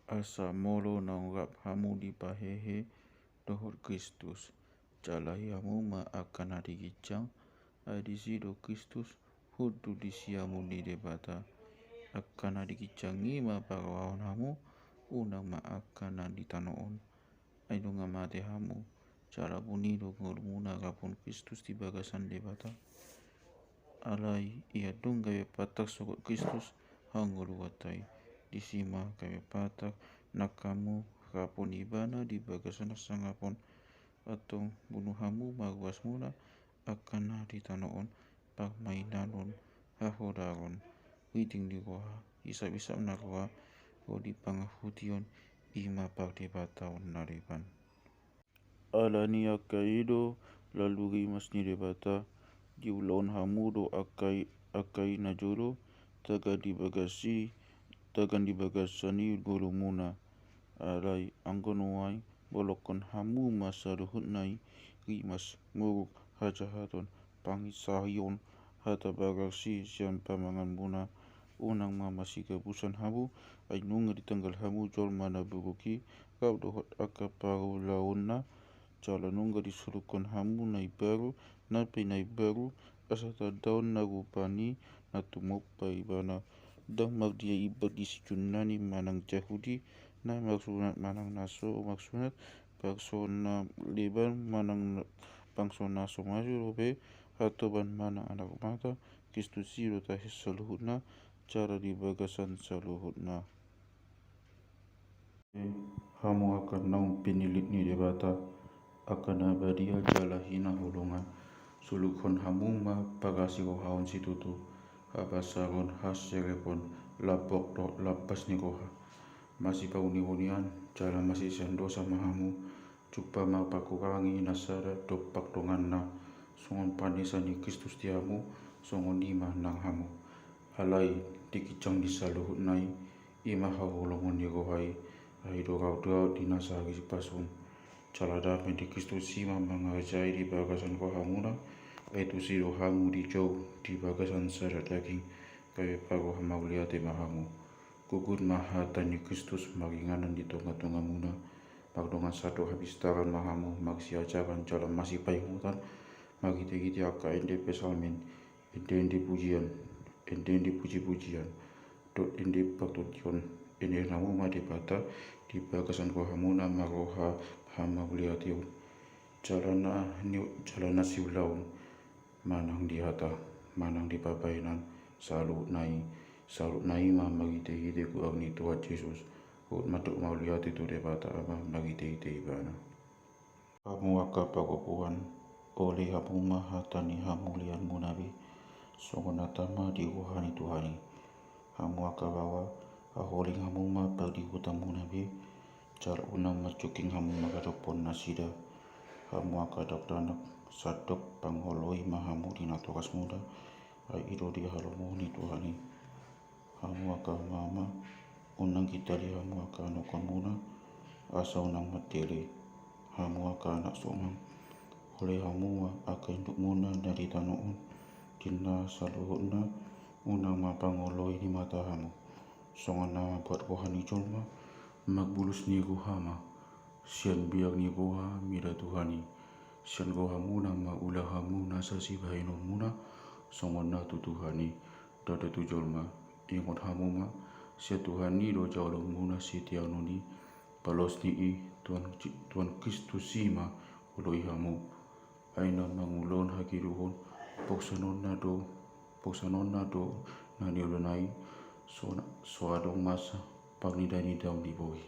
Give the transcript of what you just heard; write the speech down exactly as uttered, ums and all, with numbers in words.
asa molo naung rap hamu dipahehe dohot Kristus, jalahi hamu ma angka na di ginjang, ai disi do Kristus hundul di siamun ni Debata. Angka na di ginjang i ma paroahon hamu, unang ma angka na di tano on. Ai nunga mate hamu, jala buni do ngolumuna rap dohot Kristus di bagasan Debata. Alai ia dung gabe patang sogot Kristus hangoluanta i, disi ma gabe patang nang hamu rap dohot Ibana di bagasan hasangapon. Antong bunu hamu ma ruasmuna, angka na di tano on, parmainanon, hahodaron, riting ni roha, hisaphisap na roa, ro di pangahution, i ma pardebataon na leban. Alani angka i do lalu rimas ni Debata, diulahon hamu do angka i, angka i na jolo, tagan di bagas i, tagan di bagasan i ngolumuna. Alai anggo nuaeng bolongkon hamu ma saluhutna i, rimas, muruk, hajahaton, panginsaion, hata bagarsi sian pamanganmuna. Unang ma masigabusan hamu, ai nunga ditanggal hamu jolma na buruk i, rap dohot angka parulaonna, jala nunga disolukkon hamu na imbaru, na pe na imbaru, asa tandaon na rupa ni na tumompa ibana. Ndang mardia imbar di si Junani manang Jahudi, na marsunat manang na so marsunat, bangso na leban manang na, bangso na so masu dope, hatoban manang anak mata, Kristus i do tahe saluhutna, jala di bagasan saluhutna. Hamu angka naung pinillit ni Debata, angka na badia jala hinaholongan, solukhon hamu ma parasirohaon situtu, habasaron, haserepon, lambok dohot lampas ni roha. Masipaunihonian jala masisean dosa ma hamu, jumpa ma parhurangi na sada dompak donganna, songon panesa ni Kristus di hamu, songon i ma nang hamu. Alai di ginjang ni saluhutna i, i ma haholongon ni roha i, ai do rautdaut di na saripasu on. Jala dame ni Kristus i ma mangarajai di bagasan rohamuna, ai tusi do hamu dijou di bagasan sada daging, gabe parroha mauliate ma hamu. Gogot ma hata ni Kristus maringanan di tongatongamuna, mardongan sandok hapistaran ma hamu, marsiajaran jala masipaingotan, marhitehite angka ende psalmen, endeende pujian, endeende pujipujian, dohot ende partondion, endehon hamu ma Debata di bagasan rohamuna marroha hamauliateon. Jala na ni, jala na siulaon, manang di hata, manang di parbahenan, saluhutna i, saluhutna i ma marhitehite goar ni Tuhan Jesus, huhut mandok mauliate tu Debata Ama marhitehite Ibana. Hamu angka pagopuan, ole hamu ma hata ni hamulianmuna be, songon na tama di roha ni Tuhan i. Hamu angka baoa, aholing hamu ma pardihutamuna be, jala unang manjungking hamu mangadophon nasida. Hamu angka dakdanak, sandok pangoloi ma hamu di natorasmuna, ai i do dihalomohon ni Tuhan i. Hamu angka ama-ama, unang gitali hamu angka anakkonmuna, asa unang matele. Hamu angka anak sonang, ole hamu ma angka indukmuna na di tano on, di na saluhutna unang mangoloi ni mata hamu. Songon na mambuat roha ni jolma, marbulus ni roha ma. Sian biar ni roha mida Tuhan i. Sian rohamuna ma ulaonmuna nasa sibahenonmuna, songon na tu Tuhan i, ndada tu jolma. Ingot hamu ma, sian Tuhan i do jaloonmuna sitiaon i, paloas ni i, Tuhan, Tuhan Kristus i ma oloi hamu. Ai na mangulahon hagiluhon, pongsanonna do, pongsanonna do na niulana i, so, so adong masa pangidangidaon ni boi.